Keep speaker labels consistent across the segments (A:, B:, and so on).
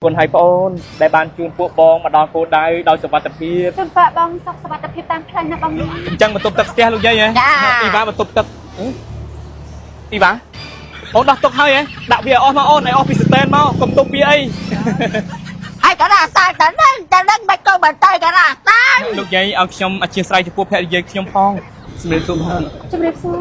A: គុណហើយបងអូនដែលបានជូនពួកបងមកដល់គោលដៅដោយសុវត្ថិភាព
B: ជូនប៉ាបងសុខសុវត្ថិភាពតាមផ្លូវណាបងណា
A: អញ្ចឹងបន្ទប់ទឹកស្ទះលោកយាយហ៎
C: ចា
A: អ៊ីវ៉ាបន្ទប់ទឹកអ៊ីវ៉ាអូនដោះទុកហើយហ៎ដាក់វាឲ្យអស់មកអូនឲ្យអស់ពីស្តែនមកកុំទុកវាអី
C: ហើយកណាសាតនឹងតនឹងមិនក៏មិនទៅកណាសា
A: លោកយាយឲ្យខ្ញុំអធិស្ឋានចំពោះភរិយាខ្ញុំផងជំរាបសួរបង
B: ជំរាបសួរ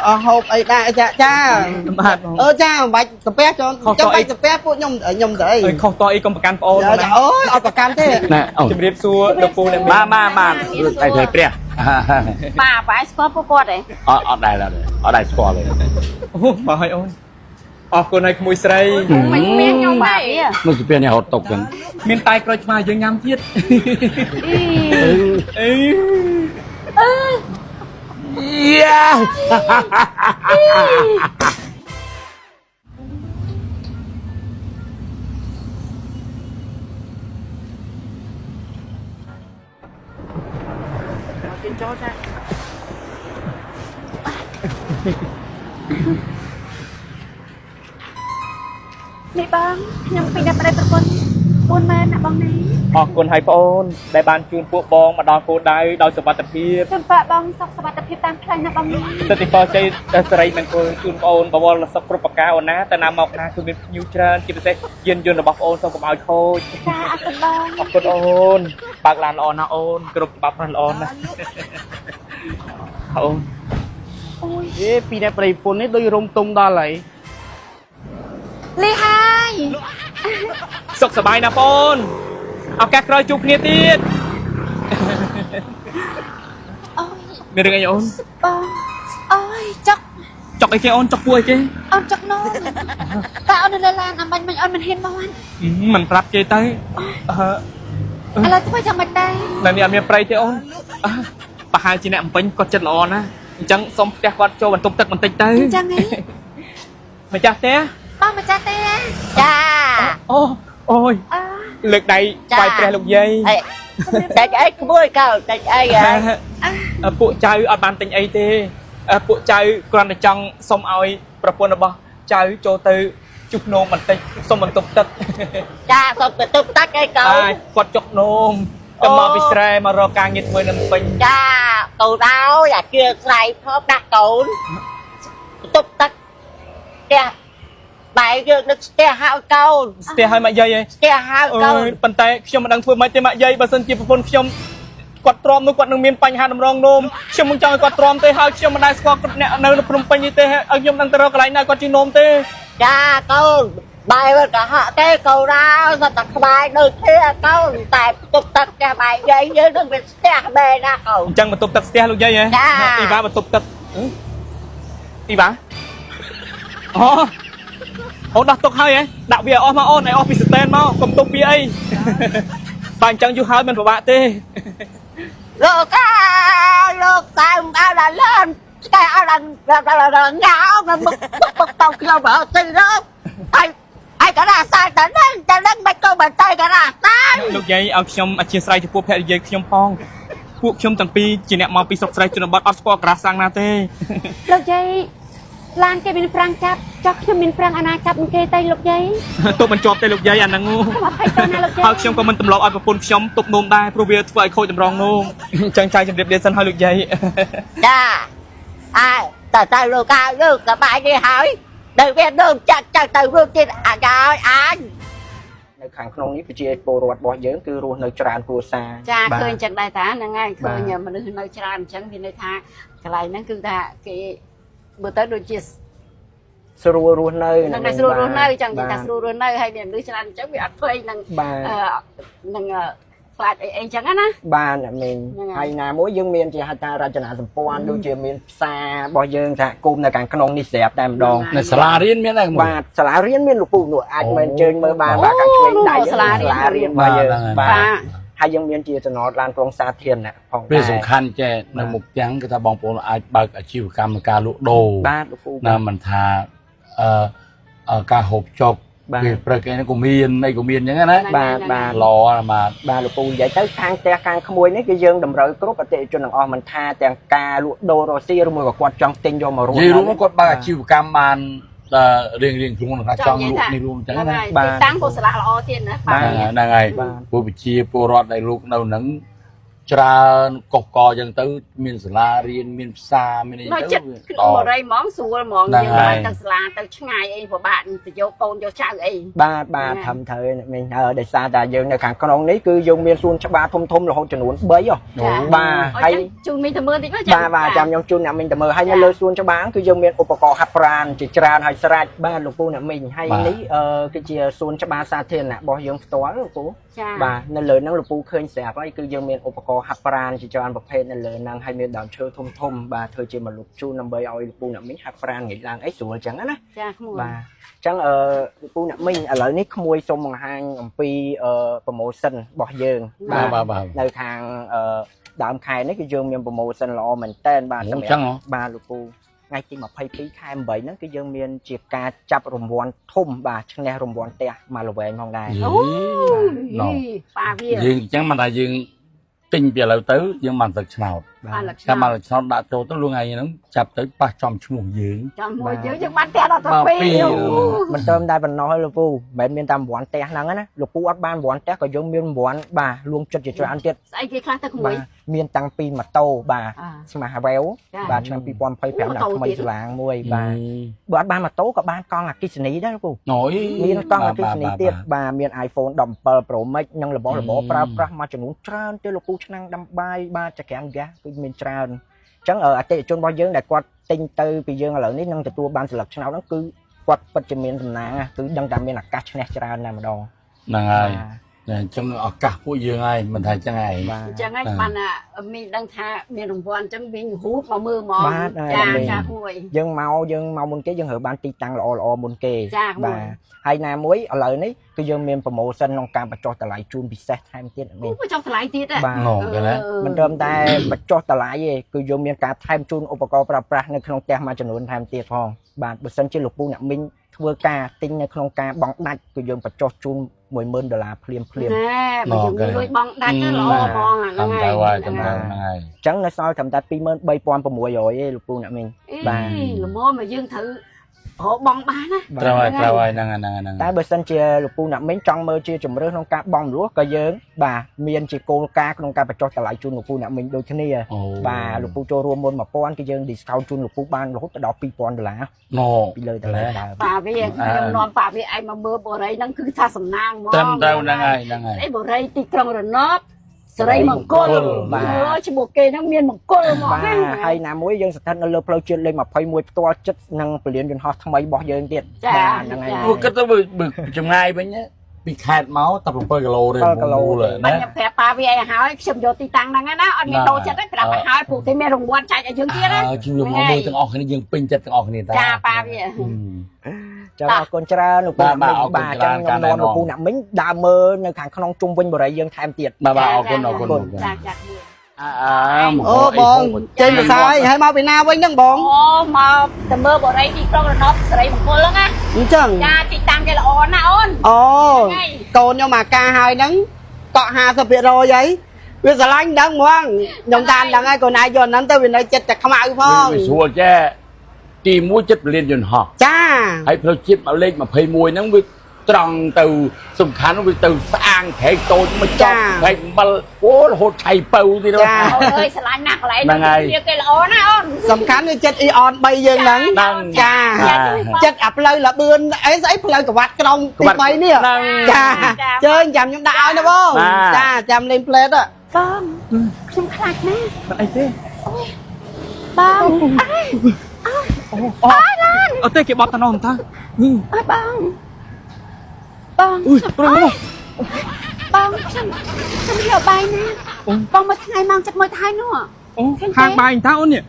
D: អស់ហូបអីដែរចាចា
A: បាទបង
D: អឺចាមិនបាច់កាពះចូលចាំបាច់កាពះពួកខ្ញុំខ្ញុំទៅអី
A: អើយខុសតអីកុំប្រកាន់ប្អូន
D: ចា
A: ណា
D: អូយអត់ប្រកាន់ទេ
E: ណែអូន
A: ជំរាបសួរលោកពូអ្នកមីង
E: បាទបាទបាទតែត្រូវព្រះ
F: ប៉ាប៉ាស្គាល់ពួកគាត់ទេ
E: អត់អត់ដែរអត់ដែរស្គាល់ទេ
A: អូមកហើយអូនអរគុណហើយក្មួយស្រី
F: មិនមានខ្ញុំបាទវា
E: មកស្ពាននេះរត់តុកចឹង
A: មានតែក្រូចឆ្មាយើងញ៉ាំទៀត
F: អី
A: អី
E: យ៉ា
B: នេះបងខ្ញុំពីអ្នកប្តីប្រពន្ធ40000ណាបងណា
A: អរគុណហើយបងអូនដែលបានជូនពួកបងមកដល់គោលដៅដោយសុវត្ថិភាព
B: ជូនប៉ាបងសុខសុវត្ថិភាពតាមផ្លូវណាបងណា
A: សិទ្ធិពរជ័យដល់សិរីមង្គលជូនបងអូនបវរសុខគ្រប់ប្រការអូនណាទៅណាមកណាគឺមានភ្ញៀវច្រើនជាពិសេសយានយន្តរបស់បងអូនសូមកុំឲ្យខូច
B: ចាអរគុណបង
A: អរគុណអូនបើកឡានល្អណាស់អូនគ្រប់ច្បាប់ណាស់ល្អណាស់អូន
B: អូយ
D: អេពីអ្នកប្រិយពុននេះដូចរុំទុំដល់ហើយ
B: លីហើយ
A: សុខសប្បាយណាស់បងអូនឱកាសក្រោយជួបគ្នាទៀត
B: អូយ
A: មានរឿងអីអូន
B: បងអូយចុក
A: ចុកអីគេអូនចុកពួយអីគេ
B: អូនចុកនោមតើអូននៅលើឡានអាបាញ់មិញអូនមិនហ៊ានមក
A: ហឹមមិនប្រាប់គេទៅអឺ
B: ឥឡូវធ្វើយ៉ាងម៉េចដែរ
A: នៅនេះអត់មានប្រៃទេអូនអឺប្រហែលជាអ្នកអំពេញគាត់ចិត្តល្អណាស់អញ្ចឹងសុំផ្ទះគាត់ចូលបន្ទប់ទឹកបន្តិចទៅ
B: អញ្ចឹងហី
A: ម្ចាស់ផ្ទះ
B: បងម្ចាស់ទេ
C: ចា
A: អូអូយ
B: អើ
A: លើកដៃថ្វាយព្រះលោកយាយ
C: អីតែអីក្មួយកោតែអីហ៎
A: អឺពួកចៅអត់បានទិញអីទេអឺពួកចៅគ្រាន់តែចង់សុំឲ្យប្រពន្ធរបស់ចៅចូលទៅជុះនោមបន្តិចសុំបន្ទប់ទឹក
C: ចាសុំទៅទុកទឹកអីកូ
A: បាទគាត់ចុកនោមទៅមកពីស្រែមករកការងារធ្វើនៅភ្នំពេញ
C: ចាកូនអើយអាជាស្រ័យផងណាស់កូនទុកទឹកផ្ទះបែយើងនឹកផ្ទះហើយកូន
A: ស្ទះឲ្យម៉ាក់យាយឯង
C: ផ្ទះហើយកូន
A: អើយប៉ុន្តែខ្ញុំមិនដឹងធ្វើម៉េចទេម៉ាក់យាយបើសិនជាប្រពន្ធខ្ញុំគាត់ទ្រាំនោះគាត់នឹងមានបញ្ហាតម្រងនោមខ្ញុំមិនចង់ឲ្យគាត់ទ្រាំទេហើយខ្ញុំមិនដែលស្គាល់គាត់អ្នកនៅភ្នំពេញនេះទេឲ្យខ្ញុំដឹងទៅរកកន្លែងណាគាត់ជិះនោមទេ
C: ចាកូនបែវិញក៏ហក់ទេកូនអើយសត្វតែក្បែរដូចគ្នាកូនតែទុកទឹកផ្ទះបែយាយយើងនឹងវាផ្ទះបែណាកូន
A: អញ្ចឹងបន្ទប់ទឹកស្ទះលោកយាយហ៎
C: ចា
A: អ៊ីវ៉ាបន្ទប់ទឹកអ៊ីវ៉ាអូអូនដោះទុកហើយហ៎ដាក់វាឲ្យអស់មកអូនឲ្យអស់ពីស្តែនមកកុំទុកវាអី បាទអញ្ចឹងយូរហើយមិនពិបាកទេ
C: លោកអើយលោកតែអើដល់លន់តែអើដល់ដល់ញ៉ាវមកមកតោខ្ញុំអត់ទៅលោកហើយហើយកណាសាតនឹងតនឹងមិនក៏មិនទៅកណាសា
A: លោកយាយឲ្យខ្ញុំអធិស្ឋានចំពោះភរិយាខ្ញុំផងពួកខ្ញុំទាំងពីរជាអ្នកមកពីស្រុកស្រែជនបទអត់ស្គាល់ក្រាស់សាំងណាទេ
B: លោកយាយឡានគេមានប្រាំងចាប់ចុះខ្ញុំមានប្រាំងអាណាចាប់គេទៅលោកយាយ
A: ទប់មិនជាប់ទេលោកយាយអាហ្នឹង
B: ខ្ញុំអភ័យទៅណាលោកយាយ
A: ហើយខ្ញុំក៏មិនទម្លាប់ឲ្យប្រពន្ធខ្ញុំទប់នោមដែរព្រោះវាធ្វើឲ្យខូចតម្រងនោមអញ្ចឹងចៅជម្រាបលាសិនហើយលោកយាយ
C: ចាអើតើតើលោកអើយលោកសบายនេះហើយនៅវានឹងចាក់ចាក់ទៅរួចទៀតអាកាយអញ
G: នៅខាងក្នុងនេះប្រជាពលរដ្ឋរបស់យើងគឺរស់នៅច្រើនគ្រួសារ
F: ចា
G: បាទ
F: ឃើញចឹងដែរតាហ្នឹងហើយឃើញមនុស្សនៅច្រើនអញ្ចឹងវាន័យថាកន្លែងហ្នឹងគឺថាគេមើលទៅដូចជា
G: ស្រួលរស់នៅ
F: ហ្នឹងហើយស្រួលរស់នៅចឹងនិយាយ
G: បាទ
F: ថាស្រួលរស់នៅហើយមានមនុស្សច្រើនអញ្ចឹងវាអត់ភ័យនឹង
G: បាទ
F: អឺនឹងខ្លាចអីអីចឹងណា
G: បាទអ្នកមីង
F: ហ្នឹងហើយ
G: ហើយណាមួយយើងមានជាហេដ្ឋារចនាសម្ព័ន្ធដូចជាមានផ្សាររបស់យើងសហគមន៍នៅខាងក្នុងនេះស្រាប់តែម្ដង
E: នៅសាលារៀនមានដែរមួយ
G: បាទសាលារៀនមានលោកពូនោះអាច
E: អូ
G: មិនអញ្ជើញមើលបានបាទខាងឆ្វេងដៃ
F: អូសាលារៀន
G: សាលារៀនរបស់យើង
E: បាទ
G: បាទ
F: បាទ
G: ហើយយើងមានជាចំណតឡានក្រុងសាធារណៈផង
E: វា
G: ដែរ
E: សំខាន់ចេះនៅមុខទាំងគឺថាបងប្អូនអាចបើកអាជីវកម្មការលក់ដូរ
G: បាទលោកពូ
E: ណាមិនថាអឺអឺការហូបចុក
G: បាទ
E: ពេលព្រឹកអីហ្នឹងក៏មានអីក៏មានអញ្ចឹងណា
G: បាទបាទ
E: ល្អណាស់បាទ
G: បាទលោកពូនិយាយទៅខាងផ្ទះខាងក្មួយនេះគឺយើងតម្រូវគ្រប់អតិថិជនទាំងអស់មិនថាទាំងការលក់ដូររស់ស៊ីឬមួយក៏គាត់ចង់ទិញយកមករស់
E: និយាយរួមមកគាត់បើកអាជីវកម្មបាន តែរៀងរៀងខ្លួនថាចង់លក់នេះលក់អញ្ចឹងណា
F: ទីតាំងក៏ស្លាកល្អទៀតណាបាទ
E: ហ្នឹងហើយព្រោះប្រជាពលរដ្ឋដែលលោកនៅហ្នឹងច្រើនកុសកអញ្ចឹងទៅមានសាលារៀនមានផ្សារមានអីទៅ
F: នៅចិត្តក្នុងបរិយហ្មងស្រួលហ្មងយើងបានទៅសាលាទៅឆ្ងាយអីពិបាកទៅយកកូនយកចៅអី
G: បាទបាទធ្វើត្រូវអ្នកមីងហើយដោយសារតែយើងនៅខាងក្នុងនេះគឺយើងមានសួនច្បារធំធំរហូតចំនួន3ហ៎បាទ
F: ហើយជូនមីងទៅមើលតិចមកចា
G: បាទបាទចាំខ្ញុំជូនអ្នកមីងទៅមើលហើយនៅលើសួនច្បារគឺយើងមានឧបករណ៍ហាត់ប្រាណជាច្រើនហើយស្រេចបាទលោកពូអ្នកមីងហើយនេះគឺជាសួនច្បារសាធារណៈរបស់យើងផ្ទាល់លោកពូ
F: ចា
G: បាទនៅលើហ្នឹងលោកពូឃើញស្រាប់ហើយគឺយើងមានឧបករណ៍ហាត់ប្រាណជាច្រើនប្រភេទនៅលើហ្នឹងហើយមានដើមឈើធំធំបាទធ្វើជាម្លប់ជូនដើម្បីឲ្យលោកពូអ្នកមីងហាត់ប្រាណងាយឡើងអីស្រួលចឹងណា
F: ចាក្មួយ
G: បាទអញ្ចឹងអឺលោកពូអ្នកមីងឥឡូវនេះក្មួយសូមបង្ហាញអំពីអឺ promotion របស់យើង
E: បាទបាទបាទ
G: នៅខាងអឺដើមខែនេះគឺយើងមាន promotion ល្អមែនតើបាទ
E: អញ្ចឹងហ៎
G: បាទលោកពូថ្ងៃទី22ខែ8ហ្នឹងគឺយើងមានជាការចាប់រង្វាន់ធំបាទឈ្នះរង្វាន់ផ្ទះមួយល្វែងផងដែរ
F: អូ
E: ណូ
F: ប៉ាវា
E: យើងអញ្ចឹងមិនថាយើងទិញពីឥឡូវទៅយើងបានទឹកឆ្នោត
F: បានលក្ខ
E: ចាំបានឆ្នោតដាក់ចូលទៅលងថ្ងៃហ្នឹងចាប់ទៅប៉ះចំឈ្មោះយើង
F: ចាំមួយយើងយើងបានផ្ទះដល់ទៅពីរ
G: មិនត្រឹមតែប៉ុណ្ណោះទេលោកពូមិនមែនមានតែរង្វាន់ផ្ទះហ្នឹងណាលោកពូអត់បានរង្វាន់ផ្ទះក៏យើងមានរង្វាន់បាទលួងចិត្តជាច្រើនទៀត
F: ស្អីគេខ្លះទៅក្មួយ
G: បាទមានតាំងពីម៉ូតូបាទ
F: អា
G: ស្មាស់វ៉ែវ
F: ចា
G: បាទឆ្នាំ2025ដល់ថ្មីស្លាងមួយបាទបើអត់បានម៉ូតូក៏បានកង់អគ្គិសនីដែរលោកពូ
E: ណយ
G: មានកង់អគ្គិសនីទៀតបាទមាន iPhone 17 Pro Max និងរបស់របរប្រើប្រាស់មួយចំនួនច្រើនទៀតលោកពូឆ្នាំងដាំបាយបាទចក្រានហ្គាសគឺមានច្រើនអញ្ចឹងអតិថិជនរបស់យើងដែលគាត់ទិញទៅពីយើងឥឡូវនេះនឹងទទួលបានស្លឹកឆ្នោតហ្នឹងគឺគាត់ពិតជាមានសំណាងណាគឺដឹងតែមានឱកាសឈ្នះច្រើនណាស់ម្ដង
E: ហ្នឹងហើយអញ្ចឹងឱកាសពួកយើងហើយមិនថាអញ្ចឹងឯង
G: បាទ
F: អញ្ចឹងហើយបានថាមីងដឹងថាមានរង្វាន់អញ្ចឹងមីងរូបមកមើលហ្មង
G: បាទ
F: ចា
G: បាទ
F: ចាក្មួយ
G: យើងមកយើងមកមុនគេយើងរើបានទីតាំងល្អល្អមុនគេ
F: ចាក្មួយ
G: បាទហើយណាមួយឥឡូវនេះគឺយើងមាន promotion ក្នុងការបញ្ចុះតម្លៃជូនពិសេសថែមទៀត
F: អូ
G: នេះ
F: បញ្ចុះតម្លៃទៀតហ៎
G: បាទ
E: ណូគេណា
G: មិនត្រឹមតែបញ្ចុះតម្លៃទេគឺយើងមានការថែមជូនឧបករណ៍ប្រើប្រាស់នៅក្នុងផ្ទះមួយចំនួនថែមទៀតផងបាទបើសិនជាលោកពូអ្នកមីងធ្វើការទិញនៅក្នុងការបង់ដាច់គឺយើងបញ្ចុះជូន10000ដុល្លារភ្លាមភ្លាម
F: ណែបើយើងមានលុយបង់ដាច់ទៅល្អហ្មងហ្នឹង
E: តាម
F: ហើយ
E: ទៅហើយតាមទៅហ្នឹងហើយ
G: អញ្ចឹងនៅសល់ត្រឹមតែ23600ទេលោកពូអ្នកមីង
F: បាទល្មមមកយើងត្រូវរកបង់បានណា
E: ត្រូវហើយត្រូវហើយហ្នឹងហើយហ្នឹងហើយ
G: តែបើសិនជាលោកពូអ្នកមីងចង់មើលជាជំរើសក្នុងការបង់រំលោះក៏យើងបាទមានជាគោលការណ៍ក្នុងការបញ្ចុះតម្លៃជូនលោកពូអ្នកមីងដូចគ្នា
E: អូ
G: បាទលោកពូចូលរួមមុន1000គឺយើង discount ជូនលោកពូបានរហូតដល់2000ដុល្លារ
E: ណូ
G: ពីលើតម្លៃដើម
F: ប៉ាវាខ្ញុំនាំប៉ាវាឯងមកមើលបរិយហ្នឹងគឺថាសំណាងហ្មង
E: ត្រឹមត្រូវហ្នឹងហើយហ្នឹងហើយ
F: ស្អីបរិយទីក្រុងរណបសេរីមង្គល
G: បាទ
F: ឈ្មោះគេហ្នឹងមានមង្គលហ្មង
G: បាទ
F: ណា
G: ហើយណាមួយយើងស្ថិតនៅលើផ្លូវជាតិលេខ21ផ្ទាល់ចិត្តនឹងពលានយន្តហោះថ្មីរបស់យើងទៀត
F: ចា
G: បាទហ្នឹងហើយ
E: ព្រោះគិតទៅបើចម្ងាយវិញពីខេត្តមកតែ7គីឡូទេ
G: 7គីឡូ
E: ណា
F: បាញ់ខ្ញុំប្រាប់ប៉ាវាឲ្យហើយខ្ញុំយកទីតាំងហ្នឹងណាអត់មានដូរចិត្តទេប្រាប់ឲ្យហើយពួកគេមានរង្វាន់ចែកឲ្យយើងទៀតណា
E: ជួយមកមើលទាំងអស់គ្នាយើងពេញចិត្តទាំងអស់គ្នាតា
F: ចាប៉ាវា
G: ចឹងអរគុណច្រើនលោកពូ
E: បាទ
G: អ្នកមីង
E: បាទអរគុណ
G: បាទចឹង
E: ច្រើន
G: ខ្ញុំនាំលោកពូអ្នកមីងដើរមើលនៅខាងក្នុងជុំវិញបរិយយើងថែមទៀត
E: បាទបាទអរគុណអរគុណ
F: ចាចាមួយ
E: អើ
D: អូបងចេញភាសាហើយហើយមកពីណាវិញហ្នឹងបង
F: អូមកទៅមើលបរិយទីក្រុងរណបសេរីមង្គលហ្នឹងណា
D: អញ្ចឹង
F: ចាទីតាំងគេល្អណាស់អូន
D: អូ
F: ហ្នឹងហើយ
D: កូនខ្ញុំអាការហើយហ្នឹងកក់50%ហើយវាស្រឡាញ់ដឹងហ្មងខ្ញុំតាមដឹងហើយកូនឯងយកហ្នឹងទៅវានៅចិត្តតែខ្មៅផង
E: វាស្រួលចេះទី1ចិត្តពលានយន្តហោះ
D: ចា
E: ហើយផ្លូវជាតិមកលេខ21ហ្នឹងវាត្រង់ទៅសំខាន់វាទៅស្អាងព្រែកតូចមកចប់ព្រែកអំបិលអូរហូតឆៃពៅទៀត
D: ចា
F: អូនអើយស្រឡាញ់ណាស់កន្លែង
E: ហ្នឹងហើយ
F: វាគេល្អណាស់អូន
D: សំខាន់វាចិត្តអ៊ីអន3យើងហ្នឹង
E: ហ្នឹង
D: ចាចិត្តអាផ្លូវលបឿនអីស្អីផ្លូវក្វាត់ក្រុងទី3នេះ
E: ហ្នឹង
D: ចាជើញចាំខ្ញុំដាក់ឲ្យណាបង
E: បាទ
D: ចាចាំលេងផ្លេតហ៎
B: បងខ្ញុំខ្លាចណាស់
A: មិនអីទេ
B: បង
A: អូអត់ទេគេបត់តណោះតា
B: អើយបងបង
A: អុយប្រងមក
B: បងខ្ញុំខ្ញុំយកបាយណាបងមកថ្ងៃម៉ោងចិត្តមួយថ្ងៃនោះ
A: អូហាងបាយតាអូននេះ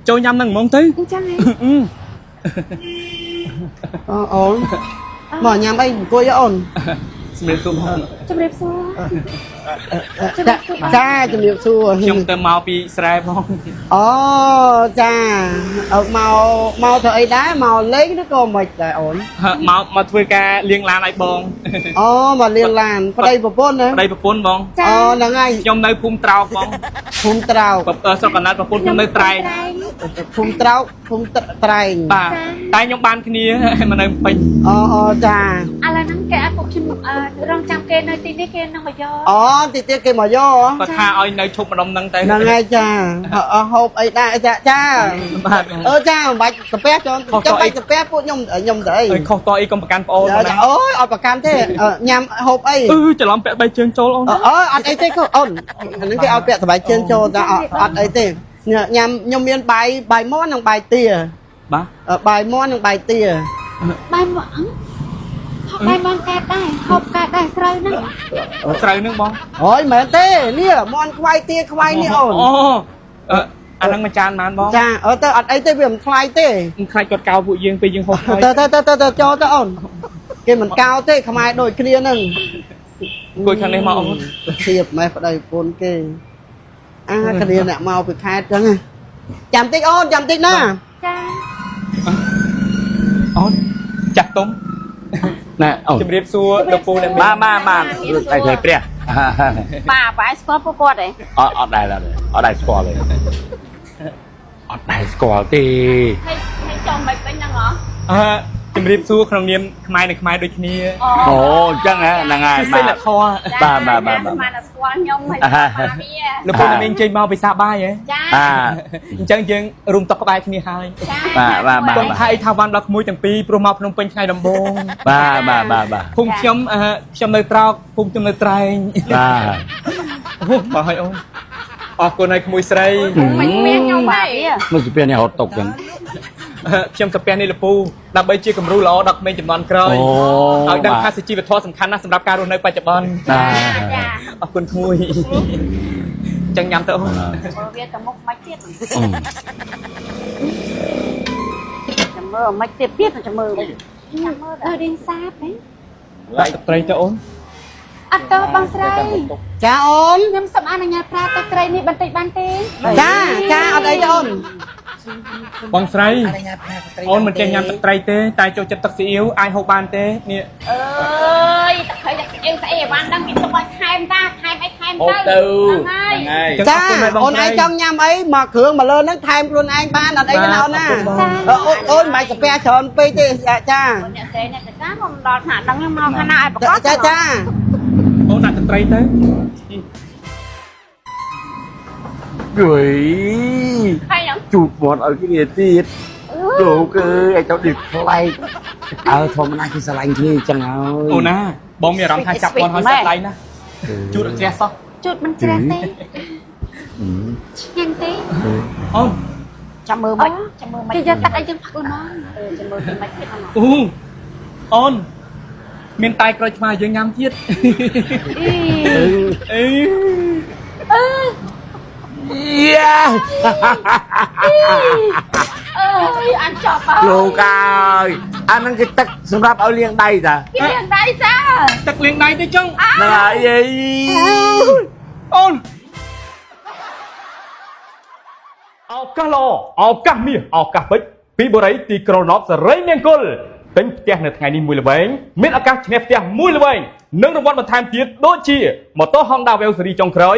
A: ចូលញ៉ាំនឹងហ្មងទៅ
B: អញ្ចឹងឯង
D: អូអូនមកញ៉ាំអីអង្គុយអូន
A: ស្មៀនទូមក
B: ជំរាបសួរជំរាបសួរបង
D: ចាជំរាបសួរ
A: ខ្ញុំទៅមកពីស្រែបង
D: អូចាអើមកមកធ្វើអីដែរមកលេងឬក៏មិនដែរអូន
A: មកមកធ្វើការលាងឡានឲ្យបង
D: អូមកលៀងឡានប្តីប្រពន្ធណា
A: ប្តីប្រពន្ធបង
B: ចា
D: អូហ្នឹងហើយ
A: ខ្ញុំនៅភូមិត្រោកបង
D: ភូមិត្រោក
A: ស្រុកកណ្ដាលប្រពន្ធខ្ញុំនៅត្រែង
D: ភូមិត្រោកភូមិត្រែង
A: បាទតែខ្ញុំបានគ្នាមកនៅពេញ
D: អូអូចា
B: ឥឡូវហ្នឹងគេឲ្យពួកខ្ញុំរងចាំគេនៅទីនេះគេនឹងមកយក
D: អូទីទៀតគេមកយក
A: គាត់ថាឲ្យនៅឈប់ម្ដុំហ្នឹងទៅ
D: ហ្នឹងហើយចាហូបអីដែរចាចា
A: បាទ
D: អឺចាមិនបាច់កាពះចចាំបាច់កាពះពួកខ្ញុំខ្ញុំទៅអី
A: អើយខុសតអីកុំប្រកាន់ប្អូន
D: ចាអូយអត់ប្រកាន់ទេញ៉ាំហូបអី
A: អឺច្រឡំពាក់បីជើងចូលអូន
D: អូអត់អីទេអូនអាហ្នឹងគេឲ្យពាក់សបែកជើងចូលតែអត់អីទេញ៉ាំខ្ញុំមានបាយបាយមាន់និងបាយទា
A: បាទ
D: បាយមាន់និងបាយទា
B: បាយមកបាយមកកាត់ដែរហូបកាត់ដែរស្រូវហ្នឹង
A: ស្រូវហ្នឹងបង
D: អូយមែនទេនេះមាន់ខ្វៃទាខ្វៃនេះអូន
A: អូអឺអាហ្នឹងមួយចានបានបង
D: ចាអឺទៅអត់អីទេវាមិនថ្លៃទេ
A: មិនខ្លាចគាត់កោពួកយើងពេលយើងហូបហើយ
D: ទៅទៅទៅទៅចូលទៅអូនគេមិនកោទេខ្មែរដូចគ្នាហ្នឹង
A: អង្គុយខាងនេះមកអូន
D: ធៀបម៉េះប្តីប្រពន្ធគេអាគ្នាអ្នកមកពីខេត្តចឹងចាំតិចអូនចាំតិចណា
B: ចា
A: អូនចាស់ទុំ
E: ណែអូន
A: ជំរាបសួរលោកពូអ្នកមីង
E: បាទបាទបាទរួចតែត្រូវព្រះ
F: បាទប្រហែលស្គាល់ពួកគាត់ទេ
E: អត់អត់ដែរអត់ដែរស្គាល់ទេអត់ដែរស្គាល់ទេ
F: ហើយហើយចុះមិនវិញហ្នឹងហ៎
A: អឺជំរាបសួរក្នុងនាមខ្មែរនិងខ្មែរដូចគ្នា
E: អូអញ្ចឹងហ៎ហ្នឹងហើយ
A: សិ
E: បាទ
A: លធម៌
E: បាទបាទបាទ
F: ស្មានតែស្គាល់ខ្ញុំហើយបាទវា
A: លោកពូអ្នកមីងចេញមកពីសាបាយហ៎
F: ចា
E: បាទ
A: អញ្ចឹងយើងរួមតុក្បែរគ្នាហើយ
F: ចា
E: បាទបាទបាទ
A: កុំថាអីថាវ៉ាន់ដល់ក្មួយទាំងពីរព្រោះមកភ្នំពេញថ្ងៃដំបូង
E: បាទបាទបាទបាទ
A: ភូមិខ្ញុំអឺខ្ញុំនៅត្រោកភូមិខ្ញុំនៅត្រែង
E: បាទ
A: អូមកហើយអូនអរគុណហើយក្មួយស្រី
F: មិនមានខ្ញុំបាទវា
E: មកស្ពះនេះរត់តុកចឹង
A: ខ្ញុំកាពះនេះលពូដើម្បីជាគំរូល្អដល់ក្មេងជំនាន់ក្រោយ
E: អូ
A: ឲ្យដឹងថាសុជីវធម៌សំខាន់ណាស់សម្រាប់ការរស់នៅបច្ចុប្បន្ន
E: បាទ
F: ចា
A: អរគុណក្មួយអញ្ចឹងញ៉ាំទៅអូន
F: មើលវាទៅមុខមិនទៀតចាំមើលមិនទៀតទៀតចាំមើលចាំមើល
B: ដល់រៀងសាបហ៎
A: ដាក់ទឹកត្រីទៅអូន
B: អត់ទៅបងស្រី
D: ចាអូន
B: ខ្ញុំសូមអនុញ្ញាតប្រើទឹកត្រីនេះបន្តិចបានទេ
D: ចាចាអត់អីទេអូន
A: បងស្រីអូនមិនចេះញ៉ាំទឹកត្រីទេតែចូលចិត្តទឹកស៊ីអ៊ីវអាចហូបបានទេនេះ
F: អើយទឹកត្រីទឹកស្អីស្អីអីវ៉ាន់ដឹងគេទុកឲ្យថែមតាថែមអីថែម
E: ហូប
F: ទៅ
E: ទៅ
F: ហ្នឹងហើយ
E: ហ្នឹងហើយ
A: អញ្ចឹង
D: ចា
A: អរគុណហើយបង
D: អូន
A: ស្រី
D: ឯងចង់ញ៉ាំអីមកគ្រឿងមកលើហ្នឹងថែមខ្លួនឯងបានអត់អីទេណាអូនណាអូនអូនមិនបាច់កាពះច្រើនពេកទេចាចា
F: អ្នកស្រីអ្នកតាមកដល់ថ្នាក់ដឹងមកខាងណាឲ្យប្រកាស
D: ចាចា
A: អូនដាក់ទឹកត្រីទៅ
E: យុយ
F: ហើយហ្នឹង
E: ជូតមាត់ឲ្យគ្នាទៀតលោកអើយឲ្យទៅដូចប្លែកអើធម្មតាគេស្រឡាញ់គ្នាអញ្ចឹងហើយ
A: អូនណាបងមានអារម្មណ៍ថាចាប់បងហើយសាប់ដៃណាជូតអត់ជ្រះសោះ
B: ជូតមិនជ្រះទេឆ្ងាញ់ទេ
A: អូន
F: ចាំមើលមិនចាំមើលមិន
B: គេយកទឹកឲ្យយើងផឹកល្មម
F: ចាំមើលមិនទៀតហ្នឹង
A: អូអូនមានតែក្រូចឆ្មាយើងញ៉ាំទៀត
B: អី
A: អេ
E: យ៉ា
F: អើយអញចប់ហើយ
E: លោកអើយអាហ្នឹងគេទឹកសម្រាប់ឲ្យលាងដៃតា
F: គេលាងដៃចា
A: ទឹកលាងដៃទៅចុង
E: ហ្នឹងហើយអី
A: អូនឱកាសល្អឱកាសមាសឱកាសពេជ្រពីបូរីទីក្រុងណប់សេរីមង្គលទិញផ្ទះនៅថ្ងៃនេះមួយល្វែងមានឱកាសឈ្នះផ្ទះមួយល្វែងនិងរង្វាន់បន្ថែមទៀតដូចជាម៉ូតូ Honda Wave ស៊េរីចុងក្រោយ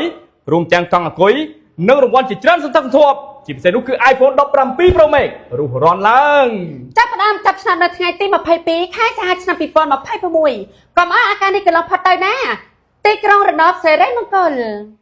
A: រួមទាំងកង់អាគុយនិងរង្វាន់ជាច្រើនសន្ធឹកសន្ធាប់ជាពិសេសនោះគឺ iPhone 17 Pro Max រុះរាន់ឡើង
B: ចាប់ផ្ដើមចាប់ឆ្នាំនៅថ្ងៃទី22ខែសីហាឆ្នាំ2026កុំឲ្យអាការនេះកន្លងផុតទៅណាទីក្រុងរណបសេរីមង្គល។